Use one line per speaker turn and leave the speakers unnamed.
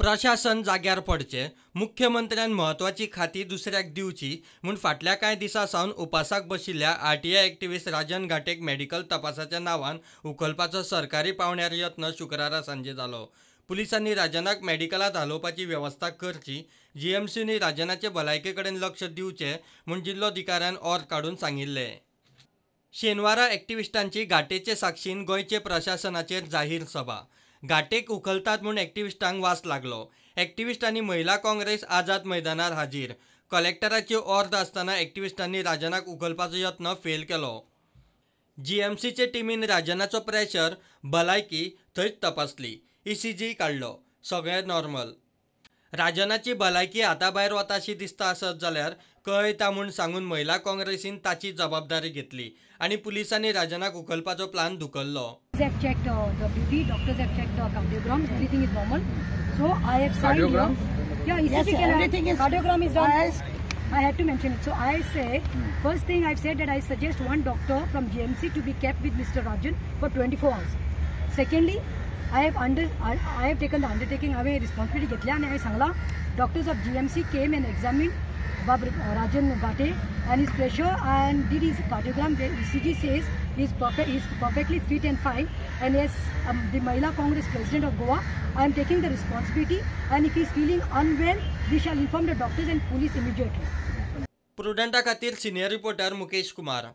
प्रशासन जाग्यार पडचें, मुख्यमंत्र्यान म्हत्वाची खाती दुसऱ्याक दिवची म्हूण फाटल्या कांय दिसां सावन उपासाक बशिल्ल्या आरटीआय एक्टिविस्ट राजन घाटेक मेडिकल तपासाच्या नांवान उखलपाचो सरकारी पावंड्यार यत्न शुक्रारा सांजे जालो. पुलिसांनी राजनाक मेडिकलांत हालोवपाची वेवस्था करची, जीएमसींनी राजनाचे भलायके कडेन लक्ष दिवचें म्हूण जिल्लोधिकाऱ्यान ऑर्द काडून सांगिल्लें. शेनवारा एक्टिविस्टांची घाटेचे साक्षीन गोंयचे प्रशासनाचेर जाहीर सभा. घाटेक उखलतात म्हूण एक्टिविस्टांक वास लागलो. एक्टिविस्टांनी महिला काँग्रेस आझाद मैदानार हाजीर. कलेक्टराची ऑर्द आसतना एक्टिविस्टांनी राजनाक उखलपाचो यत्न फेल केलो. जीएमसीचे टिमीन राजनाचो प्रेशर, भलायकी थंयच तपासली. ईसीजी काडलो, सगळें नॉर्मल. राजनाची भलायकी हाताभायर वता अशी दिसता आसत जाल्यार कळयता म्हूण सांगून महिला काँग्रेसीन ताची जबाबदारी घेतली आनी पुलिसांनी राजनाक उखलपाचो प्लान धुकल्लो.
Have checked the BP, doctors have checked the cardiogram, everything is normal. So I have signed
Cardiogram?
Here. Yeah, ECG
Yes, sir,
can
everything is
cardiogram is done.
Yes.
I had to mention it. So I say, first thing I've said that I suggest one doctor from GMC to be kept with Mr. Rajan for 24 hours. Secondly, I have taken the undertaking, हांवें responsibility घेतल्या आनी हांवें सांगलां, doctors of GMC came and examined Bab Rajan Ghate and his pressure and did his cardiogram. The ECG says he is perfect, he is perfectly fit and fine. And yes, the Mahila Congress president of Goa, I am taking the responsibility, and if he is feeling unwell, we shall inform the doctors and police immediately.
प्रुडंटा खातीर senior reporter Mukesh Kumar.